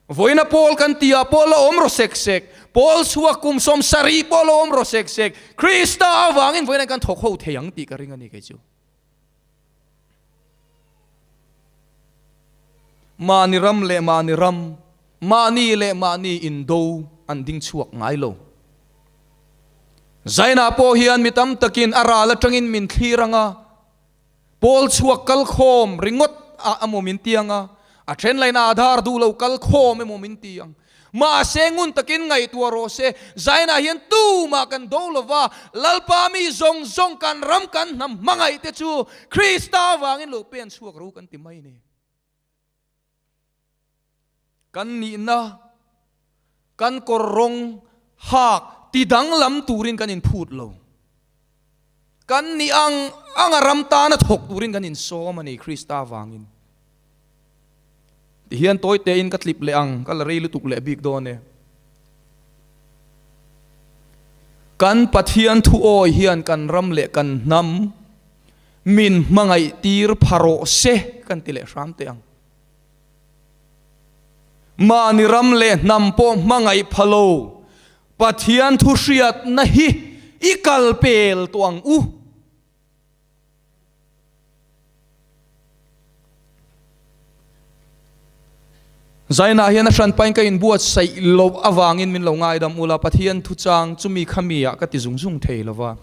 vawiina Paul kan tihah pawh la awm rawh sek sek, Paul chhuak kum 70 pawh la awm rawh sek sek, Krista avangin vawiina kan thawk ho thei ang tih ka ring a ni kei chu. Mahni ram leh mahni ram, mahni leh mahni indo an ding chhuak ngai lo. Zainah pawh hian mi tam takin a ral atangin min thlir ang a, Pawl chhuak kal khawm ringawt ah emaw min ti ang a, a then lain Aadhaar duh lo kal khawm emaw min ti ang. Mahse ngun takin ngaihtuah rawh se, Zainah hian tumah kan do lo va, Lalpa mi zawng zawng kan ram kan hnam hmangaih te chu Krista avangin lo pen chhuak ro kan ti mai ni. Kan nihna, kan kawr rawng hak ti danglam turin kan inphut lo. Kan nih ang anga ram tana thawk turin kan insawm a ni Krista avangin. Tihian tawi tein ka tlip leh ang, ka la rei lutuk leh bik dawn e. Kan Pathian thuawi hian kan ram leh kan hnam min hmangaih tir pha rawh se kan ti leh hram teh ang. Mahni ram leh hnam pawh hmangaih pha lo, Pathian thu hriatna hi i kal pel tawh ang u. Zainah hian a hranpain ka inbuatsaih loh avangin min lo ngaidam ula, Pathian thuchang chumi khami ah ka ti zung zung thei lova.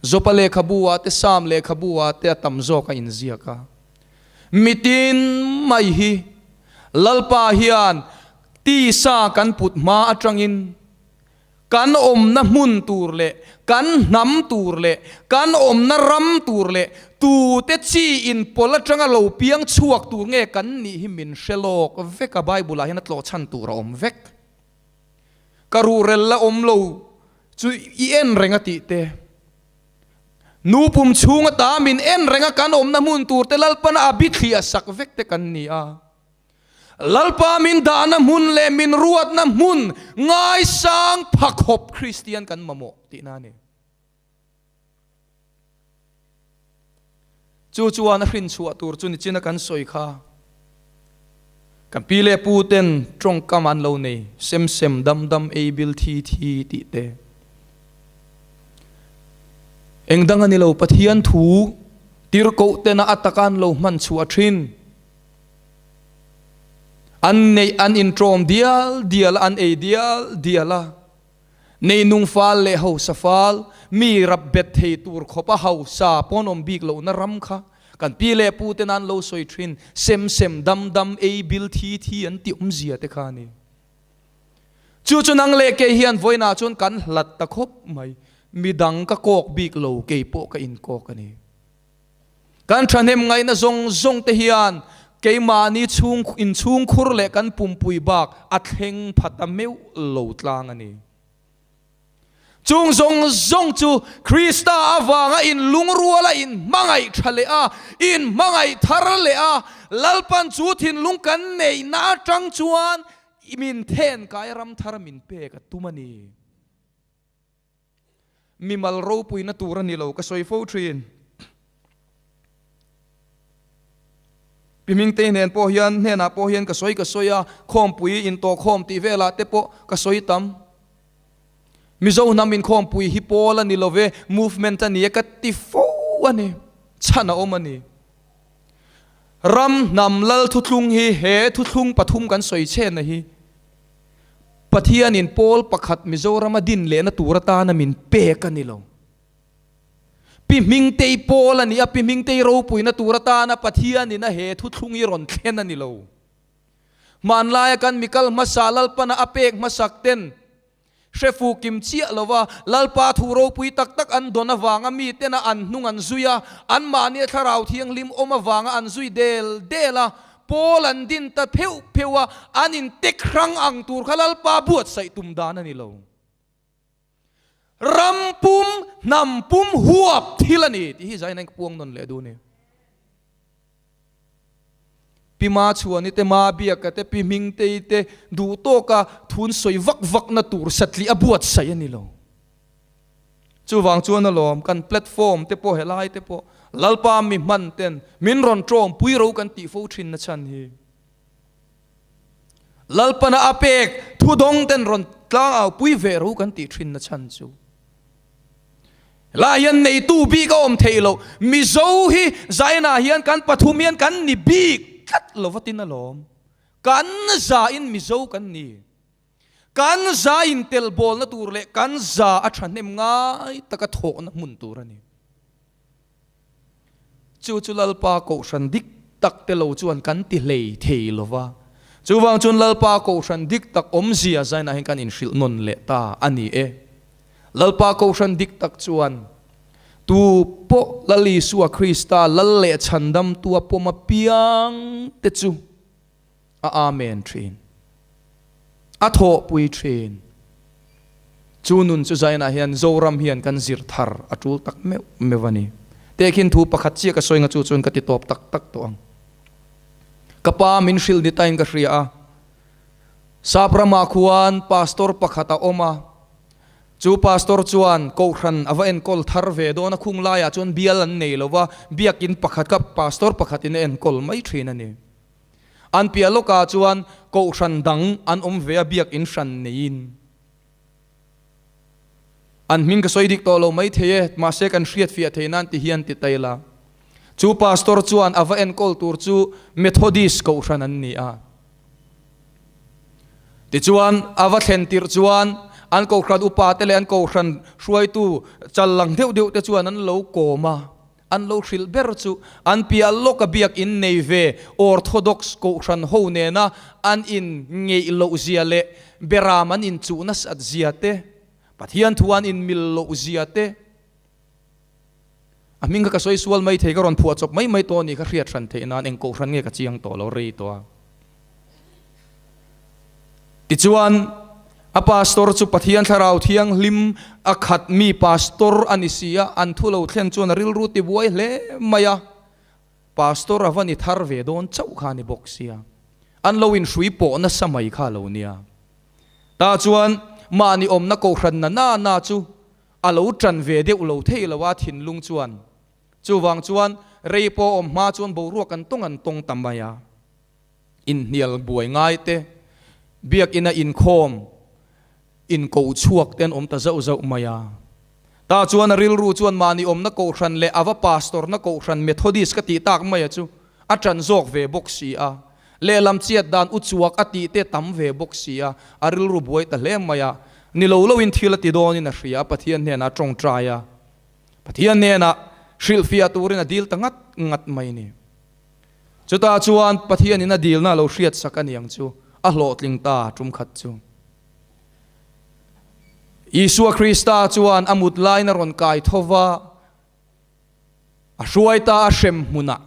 Jopa lehkhabu ah te Psalm lehkhabu ah te a tam zawk a inziak a. Mitin mai hi Lalpa hian tisa kan put hma atangin kan awmna hmun tur leh kan hnam tur leh kan awmna ram tur leh tute chi inpawlh atanga lo piang chhuak tur nge kan nih hi min hre lawk vek a, Bible ah hian a tlawh chhan tur a awm vek. Ka ruhrel la awm lo chu i en reng a tih te. Nu pum chhung ata min en reng a kan awmna hmun tur te Lalpana a bithliah sak vek te kan ni a. Lalpa min dahna hmun leh min ruatna hmun ngaisang pha khawp Kristian kan mamawh tihna a ni. Chu chuan a hrinchhuah tur chu nichina kan sawi kha. Kan pi leh pu ten tawngkam an lo nei, sem sem dam dam ei bil thi thi tih te. Eng dang a ni lo, Pathian thu tirhkoh tena a taka an lo hman chhuah thin. An neih an intawm dial dial a, an ei dial dial a. Neinung fal leh hausa fal, mi rap bet thei tur khawpa hausa pawn awm bik lohna ram kha. Kan pi leh pu ten an lo sawi thin, sem sem dam dam ei bil thi thi an tih awmzia te kha a ni. Chu chu nang leh kei hian vawiinah chuan kan hlat ta khawp mai. Midang ka kawk bik lo, kei pawh ka inkawk a ni. Kan thahnem ngaihna zawng zawng te hian keimahni chhung inchhungkhur leh kan pumpui bak a thleng pha ta meuh lo tlang a ni. Chung zawng zawng chu Krista avanga inlungruala inhmangaih tha leh a, inhmangaih thar leh a, Lalpan chu thinlung kan neihna atang chuan min then kai ram thar min pek a tum a ni. Mimal ropuina tur a ni lo, ka sawi fo thin. Pi Hmingtei nen pawh hian hnenah pawh hian ka sawi ka sawi a, khawmpui intawhkhawm tih velah te pawh ka sawi tam. Mizo hnam inkhawmpui hi pawl a ni lo ve, movement a ni e ka ti fo a ni, chhan a awm a ni. Ram hnam lal thuthlung hi he thuthlung pathum kan sawi chhenna hi Pathianin pawl pakhat Mizorama din lehna tur atana min pek a ni lo. Pi Hmingtei pawl a ni a, Pi Hmingtei ropuina tur atana Pathianin a he thuthlung hi rawn thlen a ni lo. Hmanlaia kan mikal hmasa Lalpana a pek hmasak ten hre fu kim chiah lova Lalpa thu ropui tak tak an dawn avanga mi tena an hnung an zui a, anmahnia Thlarau Thianghlim awm avanga an zui del del a, Pawl an din ta pheuh pheuh a, an intek hrang ang tur kha Lalpa buatsaih tum dan a ni lo. Ram pum, hnam pum huap thil a ni tih hi zaina in ka puang nawn leh duh a ni. Pi Ma Chhuani te, Ma Biaka te, Pi Hmingtei te duh tawka thun sawi vak vakna tur satliah a buatsaih a ni lo. Chuvang chuan alawm kan platform te pawh helai te pawh Lalpa mi hman ten min rawn tawngpui ro kan tih fo thin na chhan hi. Lalpana a pek thudawng ten rawn tlang au pui ve ro kan tih thin na chhan chu. Helaiah hian neitu bik a awm theih loh. Mizo hi Zainah hian kan pathum hian kan ni bik tlat lo vatin alawm. Kan zain Mizo kan ni. Kan za intel bawlna tur leh kan za a thahnem ngai taka thawhna hmun tur a ni. Chu chu Lalpa Kohhran dik tak te lo chuan kan ti hlei thei lo va. Chuvang chuan Lalpa Kohhran dik tak awmzia zainah hian kan inhrilh nawn leh ta a ni e. Lalpa Kohhran dik tak chuan tu pawh Lal Isua Krista Lal leh Chhandamtua pawm apiang te chu A Amen thin. A thawhpui thin. Chu nun chu zainah hian Zoram hian kan zir thar a tul tak meuh meuh a ni. Tehkhin thu pakhat chiah ka sawi nga chu chuan ka ti tawp tak tak tawh ang. Ka pa min hrilh ni tain ka hria a. Sap ramah khuan pastor pakhat a awm a. Chu pastor chuan kohhran a va enkawl thar ve dawn a, khung laiah chuan bial an nei lo va, biakin pakhat kha pastor pakhatin a enkawl mai thin a ni. An piah lawkah chuan kohhran dang an awm ve a biakinn hran neiin. An hming ka sawi dik tawh lo mai thei e, mahse kan hriat fiah thei nan ti hian ti ta ila. Chu pastor chuan a va enkawl tur chu Methodist kohhran an ni a. Tichuan a va thlen tirh chuan an kohhran upa te leh an kohhran hruaitu chal lang deuh deuh te chuan an lo kawm a. An lo hrilh ber chu an piah lawka biakinn nei ve Orthodox kohhran ho nena an in ngeih loh zia leh beram an inchuh nasat zia te, Pathian thu an inmil loh zia te, a hming kha ka sawi sual mai thei ka rawn phuah chawp mai mai tawh a nih kha hriat hran theih nan eng kohhran nge ka chiang tawh lo rei tawh a. Tichuan, a pastor chu Pathian Thlarau Thianghlim a khat mi pastor a ni si a, an thu lo thlen chuan a rilru ti buai hle mai a. Pastor a va ni thar ve dawn chauh kha a ni bawk sia. An lo inhrui pawh nasa mai kha a lo nia. Tah chuan mahni awmna kohhran na na na chu a lo tan ve deuh lo thei lo a thinlung chuan. Chuvang chuan rei pawh awm hma chuan boruak an tawng an tawng ta mai a. Inhnial buai ngai te, biakina inkhawm, inkoh chhuak te an awm ta zauh zauh mai a. Tah chuan a rilru chuan mahni awmna kohhran leh a va pastor-na kohhran Methodist ka tih tak maia chu a ṭan zawk ve bawk si a. Lehlam chiat dan u chuak a tih te tam ve bawk si a, a rilru buai ta hle mai a. Ni lo loin thil a ti dawnin a hria a, Pathian hnenah a ṭawngṭai a. Pathian hnenah. Hrilhfiah turin a dil ta ngat ngat mai ni. Chutah chuan Pathianin a dilna a lo hriatsak a niang chu a hlawhtling ta tum khat chu. Isua Krista chuan a mut laiin a rawn kai tho va, a hruai ta a hremhmunah.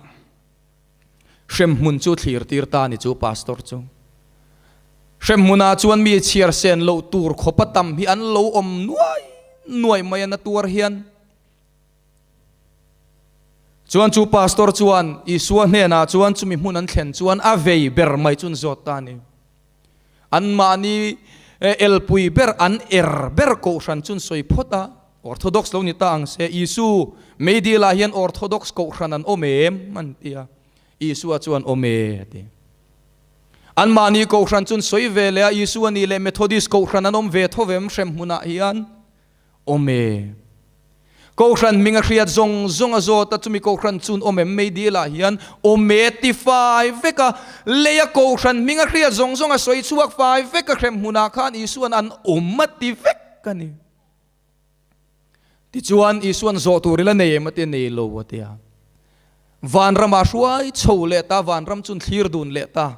Hremhmun chu thlir tir ta a ni chu Pastor chu. Hremhmunah chuan mi chhiar sen loh tur khawpa tam hi an lo awm nuai nuai mai a na tuar hian. Chuan chu pastor chuan Isua hnenah chuan chumi hmun an thlen chuan a vei ber mai chu an zawt ta a ni. Anmahni elpui ber an er ber kohhran chu an sawi phawt a, Orthodox lo ni ta ang se, Isu meidil ah hian Orthodox kohhran an awm em? an ti a, Isua chuan awm e a ti. Anmahni kohhran chu an sawi ve leh a, Isua nih leh Methodist kohhran an awm ve tho vem hrem hmunah hian? Awm e. Kohhran hming a hriat zawng zawng a zawt a, chumi kohhran chun awm em mai dilah hian awm e ti fai vek a, leia kohhran hming a hriat zawng zawng a sawi chhuak fai vek a, hrem hmunah khan Isuan an awm a ti vek a ni. Tichuan Isuan zawh tur ila nei em a ti a, nei lo a ti a. Vanramah hruai chho leh ta, vanram chun thlir dun leh ta.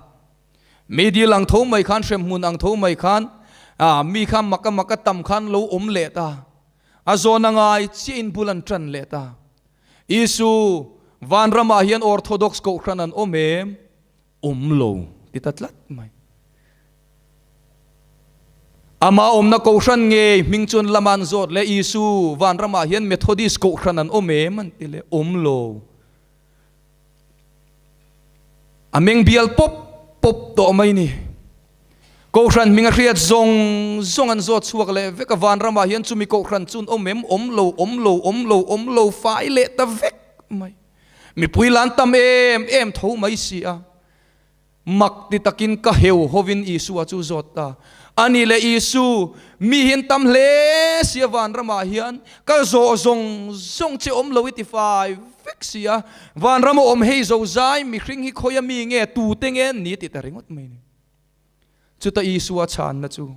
Mi dil ang tho mai khan, hremhmun ang tho mai khan, ah, mi kha maka maka tam khan lo awm leh ta. A zawn a ngai chiah in bul an tan leh ta. Isu, vanramah hian Orthodox kohhran an awm em? Awm lo, ti ta tlat mai. Amah awmna kohhran ngei hming chuan lama an zawt leh, Isu, vanramah hian Methodist kohhran an awm em? An ti leh, Awm lo. A meng bial pawp pawp tawh mai ni. Kohhran hming a hriat zawng zawng an zawt chhuak leh vek a, vanramah hian chumi kohhran chu an awm em? Awm lo, awm lo, awm lo, awm lo fai leh ta vek mai. Mipui la an tam em em tho mai si a. Mak ti takin ka heu hovin Isua chu zawt ta. Ani leh Isu, mi hi an tam hle si a vanramah hian ka zawh zawng zawng che awm lo i ti fai vek si a, vanram a awm hei zo zai mihring hi khawia mi nge tute nge an ni ti ta ringawt mai ni. Chuta Isua chhanna chu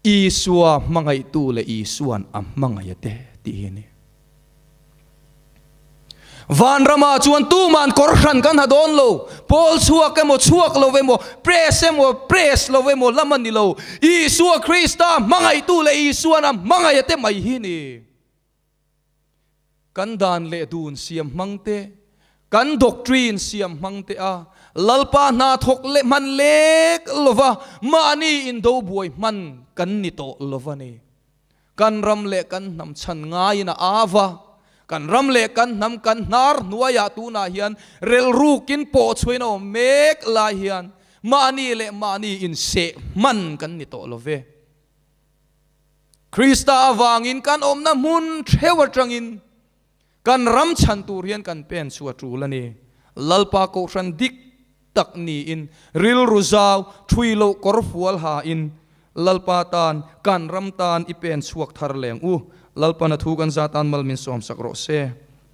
Isua hmangaihtu leh Isua'n a hmangaih a te tih hi a ni. Vanramah chuan tuman kawr hran kan ha dawn lo, pawl chhuak emaw chhuak lo emaw, press emaw press lo emaw lam a ni lo. Isua Krista hmangaihtu leh Isua'n a hmangaih a te mai hi a ni. Kan dan leh dun siam hmang te, kan doctrine siam hmang te a Lalpa hna thawk leh hman lek lova mahni indo buai hman kan ni tawh lova ni. Kan ram leh kan hnam chhan ngaiin a av a, kan ram leh kan hnam kan hnar hnuaiah tunah hian relrukin pawh chhuain a awm mek lai hian mahni leh mahni inseh hman kan ni tawh love. Krista avangin kan awmna hmun theuh atangin kan ram chhan tur hian kan pen chu a tul a ni. Lalpa Kohhran dik tak niin rilru zau thui loh kawr fual hain Lalpa tan kan ram tan i pen chhuak thar leng u. Lalpan a thu kan za tan mal min sawmsak rawh se.